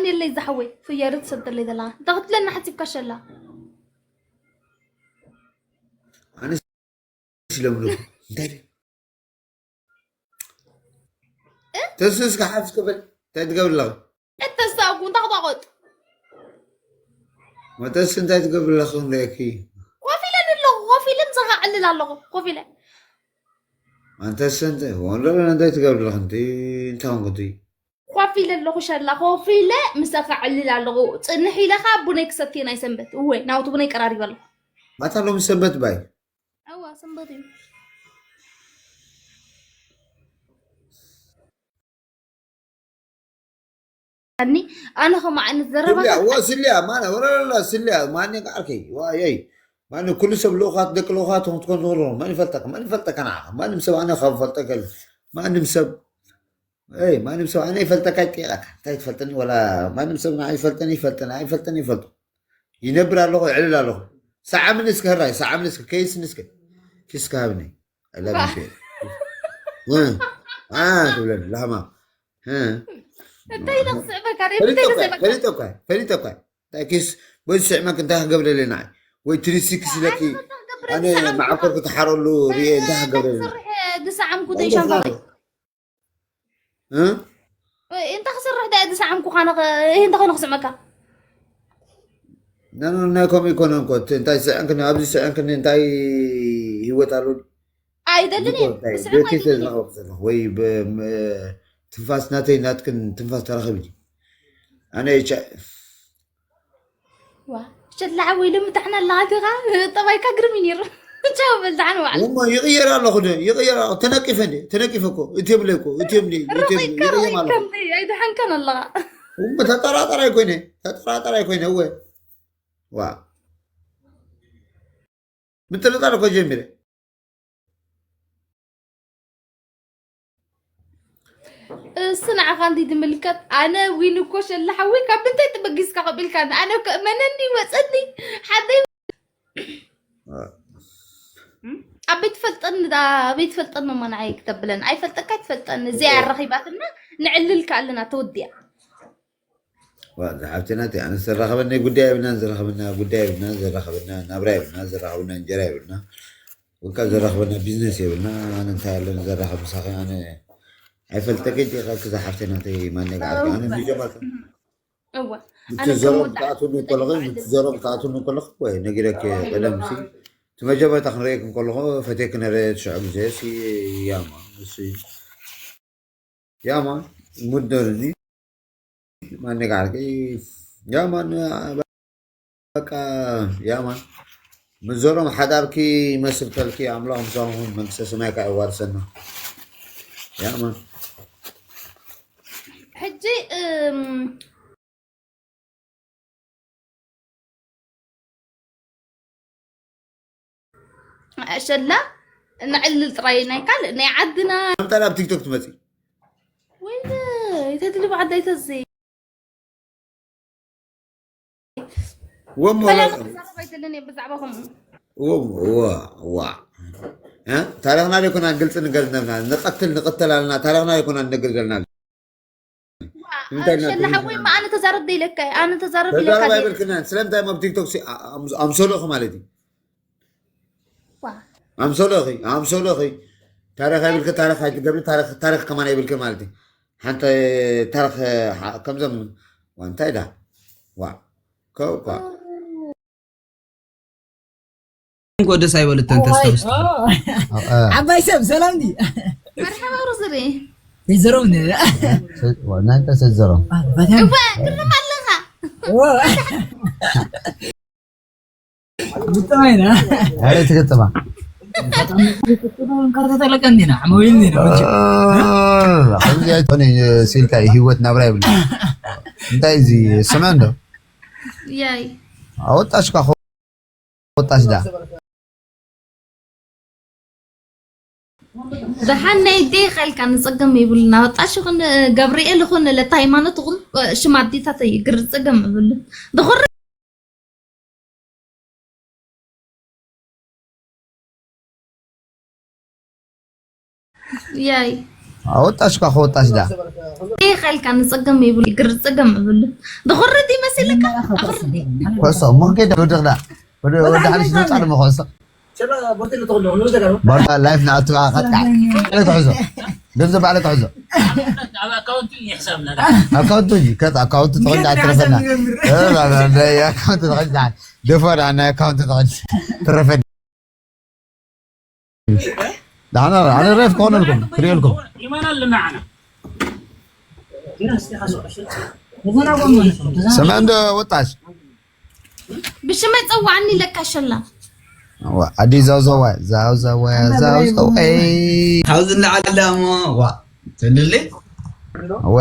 የለይ ዝሓወይ ፍየርት ሰደለይ ዘላ እንተ ክትለና ሓሲብካ ሸላ ኣነስ ኢሎም ኣለኹ። እንታይ ድዩ? ተስስ ክሓፍ ክብል እንታይ ትገብር ኣለኹ? እተሳጉ እንታ ክባቆጥ መተስ እንታይ ትገብር ኣለኹ? ንሪአኪ ኮፍ ኢለን ኣለኹ። ኮፍ ኢለን ዘኻዕልል ኣለኹ። ኮፍ ኢለ ኣንተስ እንታይ ወንዶ እንታይ ትገብር ኣለኹ? እንቲ እንታይ ኾንኩ? ኮፍ ኢለ ኣለኹ። ሸላ ኮፍ ኢለ ምስ ኣኻዕልል ኣለኹ። ጽንሕ ኢለ ኸዓ ቡነይ ክሰትየ ናይ ሰንበት። እወ ናውቲ ቡነይ ቀራሪበ ኣለኹ። ኣታ ሎሚ ሰንበት ባይ እዋ ሰንበት እዩ። ኣኒ ኣነ ከምኡ ዓይነት ዘረባ ስልያ ወ ስልያ ማነ ወረላ ስልያ ማነ ቃርከይ ዋየይ ማነ ኩሉ ሰብ ልኡኻት ደቂ ልኡኻት ትኾን ትኾን ትኾን ማን ይፈልጠካ ማን ይፈልጠካ ንዓኻ ማንም ሰብ ኣነ ካብ ፈልጠካ የለ ማንም ሰብ ይ ማንም ሰብ ኣነ ይፈልጠካ ይጠይቐካ እንታይ ትፈልጠኒ ወላ ማንም ሰብ ንዓይ ይፈልጠኒ ይፈልጠኒ ኣይፈልጠኒ ይፈልጡ ይነብር ኣለኹ ይዕልል ኣለኹ ሰዓምኒ እስከ ህራይ ሰዓምኒ እስከ ከይስኒ እስከ ኪስካ ሃብኒ I love you ትብለኒ ላማ እንታይ ኢለ ክስዕበካ እንታይ ኢለ ክስዕበካ ፈሊጠኳ ፈሊጠኳ እንታይ ኪስ ወይ ዝስዕመክ እንታይ ክገብረለይ ንዓይ ወይ ትሪሲ ክስለኪ ኣነ መዓኮር ክትሓረሉ ርየ እንታይ ክገብረለይ ዝሰዓምኩ ዘይሻንፋይ እ? እንታይ ክሰርሕ ዳ ዝሰዓምኩ ካነ እንታይ ኮይኑ ክስዕመካ ናይ ከምኡ ይኮነን ኮ እንታይ ስዕንክኒ ኣብዚ ስዕንክኒ እንታይ ህይወት ኣሎ ኣይደልን እየ ክስዕም ኣይደልን እየ ዝረኸበ ዘለኹ ወይ ትንፋስ ናተይ ናትክን ትንፋስ ተራኸብ እዩ ኣነ ዋ ሸላዓ ወይ ሎሚ ዳሕና ኣለኻ ዲኻ ጠባይካ ግርም እዩ ነይሩ ቻው በል ዳሕና ዋዕላ እሞ ይቕየር ኣለኹ ዶ ይቕየር ኣለኹ ተነቂፈ እንዲ ተነቂፈ እኮ እትብለ እኮ እትብሊ እትብሊ ይቕየም ኣለኹ ኣይደሓንካን ኣለኻ እሞ ተጠራጠር ኣይኮይነ ተጠራጠር ኣይኮይነ እወ ዋ ምጥርጣር እኮ ጀሚረ እሱ ንዓኻ እንዲ ዝምልከት ኣነ ዊን እኮ ሸላ ሓወይ ካብ ምንታይ ተበጊስካ ከቢልካ ኣነ እኮ እመነኒ ወፀኒ ሓደይ ኣበይ ትፈልጠኒ ዳ ኣበይ ትፈልጠኒ እሞ ንዓይ ክተብለን ኣይፈልጠካ ኣይትፈልጠኒ እዚኣ ኣረኺባትና ንዕልልካ ኣለና ተወዲኣ ዝሓብቲ ናተይ ኣነ ዘራኸበኒ ጉዳይ የብልናን ዘራኸበና ጉዳይ የብልና ዘራኸበና ናብራ የብልና ዘራኸበና እንጀራ የብልና ወልካ ዘራኸበና ቢዝነስ የብልና ኣነ እንታይ ኣለኒ ዘራኸብ ምሳኺ ኣነ ኣይፈልጠኪ ዲኻ ክዛ ሓብቲ ናተይ ማን ነጋ ዓርኪ ኣነ ብጀመርካ እወ ምትዘረብ ተኣትኒ ከለኺ ምትዘረብ ተኣትኒ ከለኺ ወይ ነጊረኪ ቀደም ሲ እቲ መጀመርታ ክንርእየክን ከለኹ ፈቴክ ነረ ትሽዑ ግዜ ሲ ያማ እሱ ያማ ሙደርኒ ማን ጋር ያማ በቃ ያማ ምዞሮም ሓዳርኪ ይመስል ከልኪ ኣምላኽ ምሳኹም መንግስተ ሰማይ ከ ኣዋርሰና ያማ ሕጂ ሸላ ነዕልል ጥራይ ናይ ካልእ ናይ ዓድና ኣምጣ ናብ ቲክቶክ ትመፂ ወይ ተድልብ ዓዳይ ተዘይ ወሞ ፈላሚ ክዛረብ ኣይደልን እየ ብዛዕባ ከምኡ ዋ ታሪኽና ዘይኮና ግልፂ ንገርና ንቐትል ንቐተል ኣለና ታሪኽና ዘይኮና ንነግር ዘለና ሸላ ሓወይ ማ ኣነ ተዛረብ ደይለካ ኣነ ተዛረብ ኢለካ ተዛረብ ኣይበልክናን ስለምንታይ ኣብ ቲክቶክ ኣምሰሎ ኢኺ ማለት እዩ ኣምሰሎ ኢኺ ኣምሰሎ ኢኺ ታሪኽ ኣይብልክ ታሪኽ ኣይትገብሪ ታሪኽ ከማን ኣይብልክ ማለት እዩ ሓንቲ ታሪኽ ከምዞም እንታይ ዳ ዋ ከውኳ እንኮ ደስ ኣይበለተን ተስተውስጥ ዓባይ ሰብ ሰላም ዲ መርሓባ ሩዝሪ ይዘረው እናንተ ስትዘረው እወ ግርም ኣለኻ ብጣዕሚ ኢና ኧረ ትገጥማ ካርታ ተለቀ እንዲና ዓመዊል እንዲና ከምዚ ኣይኮነ ሲልካ ህይወት ናብራ ይብል እንታይ እዚ ስምዐ እንዶ ያይ ኣወጣሽካ ወጣሽ ዳ ደሓን ናይ ዴ ኸልካ ንፀገም ይብልና ወጣሽ ይኹን ገብርኤል ይኹን ለታ ሃይማኖት ይኹን ሽም ኣዴታተይ ግር ፀገም ይብሉ ድኹር ያይ ኣወጣሽ ኳ ከወጣሽ ዳ። ይኸልካ ንጸገም ይብሉ ይግር ጸገም ይብሉ። ድኹርድ ይመስልካ? ኣኹርድ። ኮሶ ሞንኬ ዳ ወደቕዳ። ወደ ወደ ሓሪሽ ዝወጣ ድማ ኮሶ። ባርታ ላይፍ ንኣቱ ኣኸጣ። ባዕለ ትሕዞ። ገንዘብ ባዕለ ትሕዞ። ኣብ ኣካውንቱ ይሕሳብና። ኣካውንቱ እዩ ከት ኣካውንቱ ተኾይና ትረፈና። ኣካውንቱ ተኾይና ደፎ ዳ ናይ ኣካውንቱ ተኾይና ትረፈና። ዳና ኣነ ሬፍ ከሆነልኩም ክሪኤልኩም። ኢማን ኣለና ዓና። ስምዕ እንዶ ወጣሽ ብሽመይ ጸዋዕኒ ለካ ሸላ። ዋ ኣዲ ዛውዛዋ ዛውዛዋ ዛውዛዋ ካብዚ ንላዕሊ ደሞ ዋ ትልሊ ወ